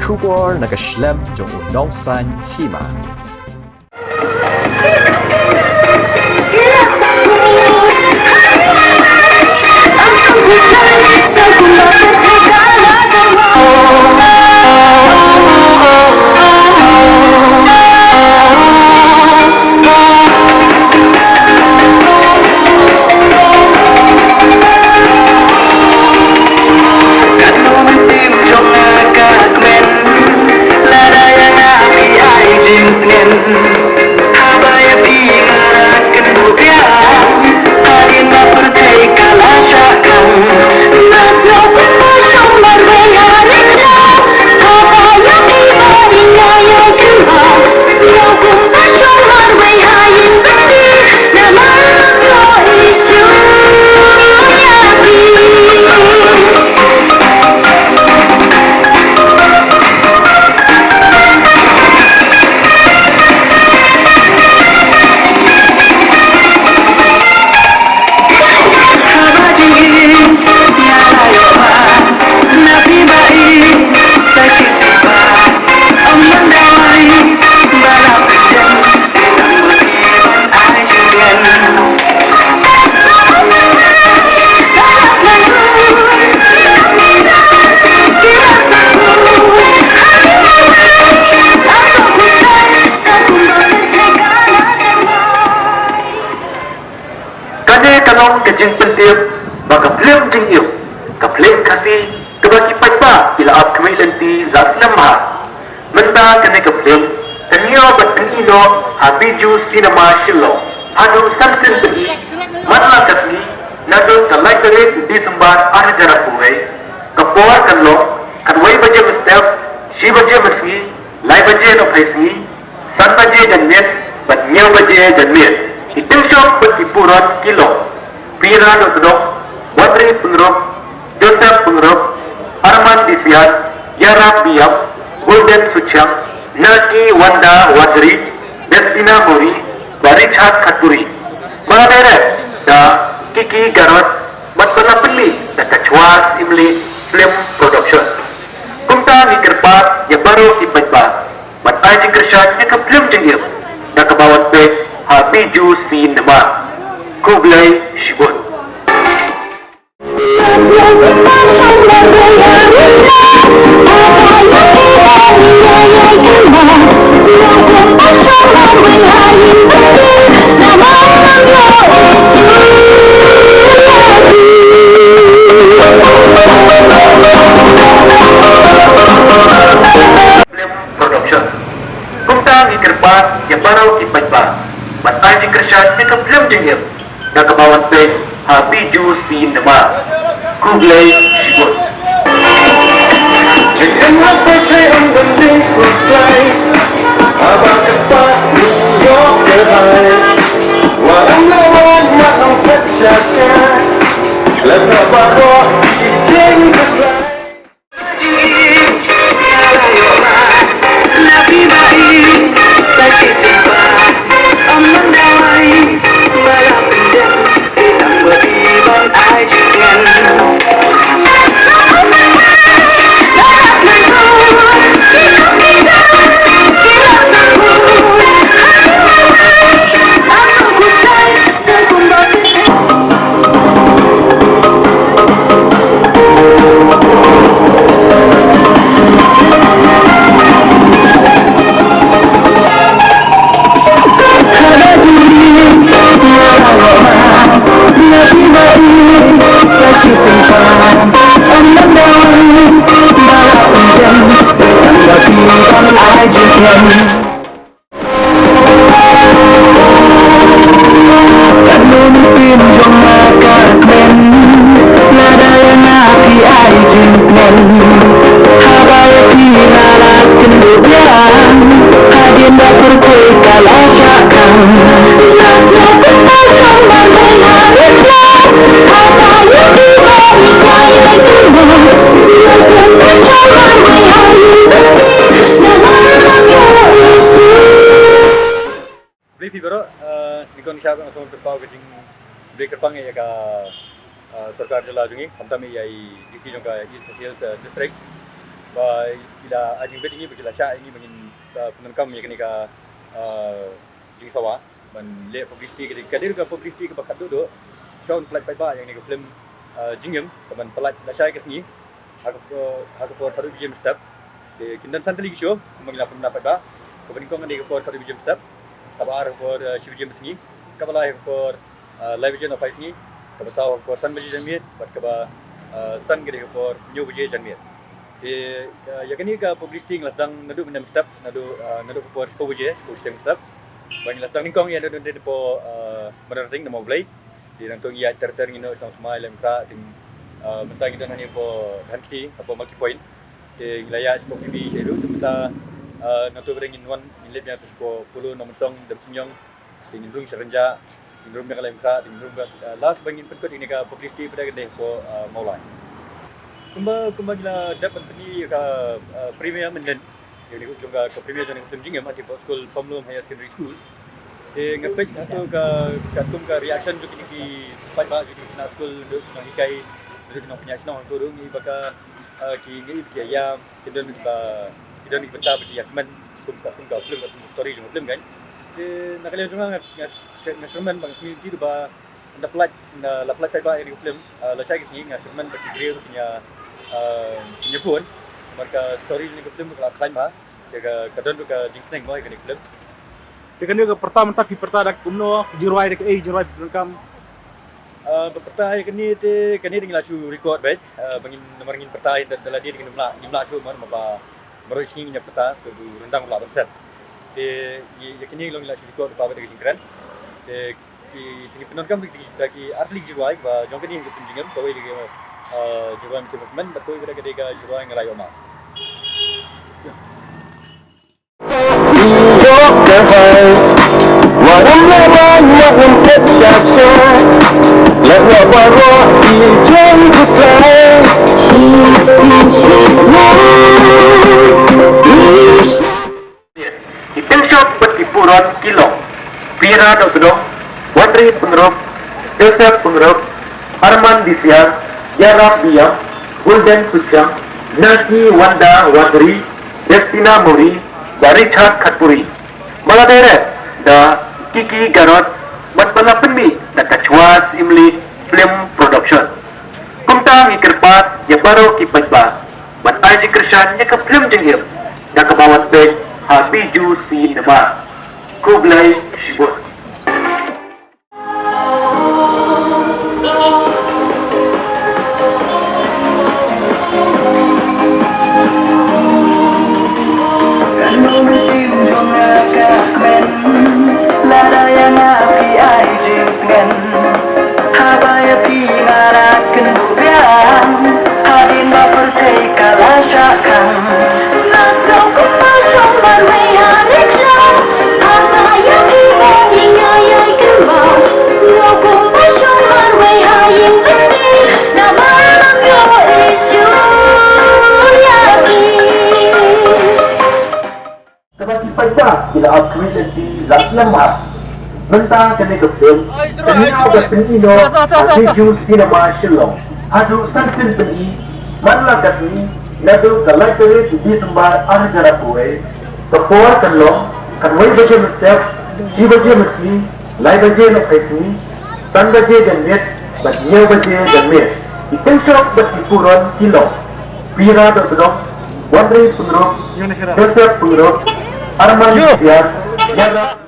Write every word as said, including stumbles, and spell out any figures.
Khubor na ka shlem jong u nongsan hima. Kane ka long ka jingpyntip ba ka phlim jingim, ka phlim Khasi kaba ki paidbah ki la ap khmih lynti la snem bha. Mynta kane ka phlim ka ñiew bad pyni noh ha Bijou Cinema Shillong haduh san sien pynïaid man la ka sngi, naduh ka lai tarik December ar hajar arphew wei. Ka por kan long khatwei baje mynstep, shi baje mynsngi, lai baje nohphai sngi, san baje janmiet bad hynñiew baje janmiet. Ki tyngshop bad ki burom ki long Pira Dohdong, Wadri Pyngrope, Joseph Pyngrope, Arman Disian, Yarap Biam, Golden Suchiang, Naki Wanda Wadri, Destina Mori, bad Richard Khaturi. Ba la direct da Kiki Garot bad ba la pynmih da ka Chwas Imli Film Production. Kumta ngi kyrpad ïa baroh ki paidbah ban ai jingkyrshan ïa ka phlim jingim da kaba wan peit ha Bijou Cinema. Khublei shibun. Film Production. Kumta ngi kyrpad ïa baroh ki paidbah ban ai jingkyrshan ïa ka phlim jingim da kaba wan peit ha Bijou Cinema. Khublei shibun. Khublei phi baroh, eh, nyngkong nyngkong nga sngewbha kyrpad ka jingkhublei kyrpang ïa ka, eh, sorkar jylla jong ngi, khamtam ïa i D C jong ka East Khasi Hills, eh, District. Ba ki la ai jingbit ïa ngi, ba ki la shah ïa ngi ba ngin, uh, pyndonkam ïa kane ka, uh, jingsawa ban leh publicity. Ka dei, ka dei ka publicity kaba khatduh duh. Shuwa ban pynlait paidbah ïa kane ka film, uh, Jingim, kaba la pynlait lashai ka sngi ha ka, uh, ha ka por khatduh baje mynstep. Te kin don san tylli ki show kumba ngi la pynlait paidbah. Kaba nyngkong ka dei ka por khatduh baje mynstep, kaba ar ka por, uh, shi baje mynsngi, kaba lai ka por, uh, lai baje nohphai sngi, kaba saw ka por san baje janmiet, bad kaba, uh, san ka dei ka por hynñiew baje janmiet. Te, uh, ïa kane ka publicity ngi la sdang naduh mynne mynstep, naduh, uh, naduh ka por shiphew baje, shiphew shiteng mynstep. Ba ngi la sdang nyngkong ïa naduh dei hapoh, uh, Mawryngkneng, na Mawblei. Te nangta ngi ïaid ter ter, ngin ïoh sdang thymmai lem khrah, te, uh, mynta ngi don hangne hapoh Dhankheti, hapoh Multi Point. Te ngi la ïaid shapoh P B shaei ruh, te mynta, uh, nangta ba dei ngin wan, ngin leit biang shapoh Polo, Nongmynsong, Demsniang. Te ngin rung sha Rynjah, ngin rung biang lem khrah, te ngin rung biang, uh, last ba ngin pynkut ïa kane ka publicity pat ka dei hapoh, uh, Mawlai. Kumba, kumba ngi la dep ban pyni ïa ka, uh, premiere mynnin. Ïa kane ka jong ka, ka premiere jong ka film Jingim ha kato ka skul, Pamlum Higher Secondary School. Te nga peit hato ka, katkum ka reaction jong kine ki paidbah, jong ki khynnah skul, jong ki nonghikai, jong ki nongpynïaid shnong, hato ruh ngi ba ka, uh, ki ngi ki ïa, ki don ba, ki don ki bynta ba ki ïa kmen kum ka, kum ka film, kum ka story jong ka film kan. Te na ka liang jong nga, nga, nga kyrmen ba nga kyrmen ki ba ynda pynlait, ynda la pynlait paidbah ïa kane ka film, uh, lashai ka sngi, nga kyrmen ba ki briew ruh kin ïa, uh, kin ïa bun. Namar ka story jong kane ka film ka la khlaiñ bha. Te ka, ka don ruh ka jingsneng mo ïa kane ka film. Te kane ka pyrta mynta ki pyrta da kumno, jingrwai da kaei, jingrwai pyndonkam? Ah, ba pyrta ïa kane te, kane te ngi la shu record beit, ah, ba ngin, namar ngin pyrta ïa da, da lade te ngim lah, ngim lah shuh namar ba baroh shi sngi ngin ïa pyrta, te u ryndang u lah ban set. Te ïa, ïa kane long ngi la shu record, ba beit da ka jingkren. Te ki, te ngi pyndonkam da ki, da ki artylli ki jingrwai, ba jong kane ka film Jingim, kawei da ka, ah, jingrwai Mynsiem Kmen, bad kawei da ka dei ka jingrwai Nga la ïoh ma. Ki tyngshop bad ki puron ki long: Prira Dohkdong, Wanri Pyngrope, Joseph Pyngrope, Arman Bisiar, Yarap Biang, Golden Suchang, Naki Wanda Wanri, Destina Mori, bad Richard Khatpuri. Ba la direct da Kiki Garot, bad ba la pynmih da ka Chwa Syiemlieh Film Production. Kumta ngi kyrpad ïa baroh ki paidbah ban ai jingkyrshan ïa ka film Jingim da kaba wan peit ha Bijou Cinema. Khublei shibun. Lada ïa nga phi ai jingkmen, haba ïa phi nga la kynduh biang, hadien ba pyrthei ka la shah khang. Nga sngewkmen ba shong marwei ha ri khlaw, haba ïa phi nga ïai kynmaw. Sngewkmen ba shong marwei ha ïing byndi, namar ba nga ïohi shuh ïa phi. Kaba ki paidbah ki la ap kmen lynti la slem bha. Mynta kane ka film ka la pyni noh ha Bijou Cinema Shillong. Haduh san sien pyni man la ka sngi, naduh ka lai tarik u December ar hajar arphew wei. Ka por kan long khatwei baje mynstep, shi baje mynsngi, lai baje nohphai sngi, san baje janmiet bad hynñiew baje janmiet. Ki tyngshop bad ki puron ki long: Prira Dohkdong, Wanri Pyngrope, Joseph Pyngrope, Arman Bisiar, Yarap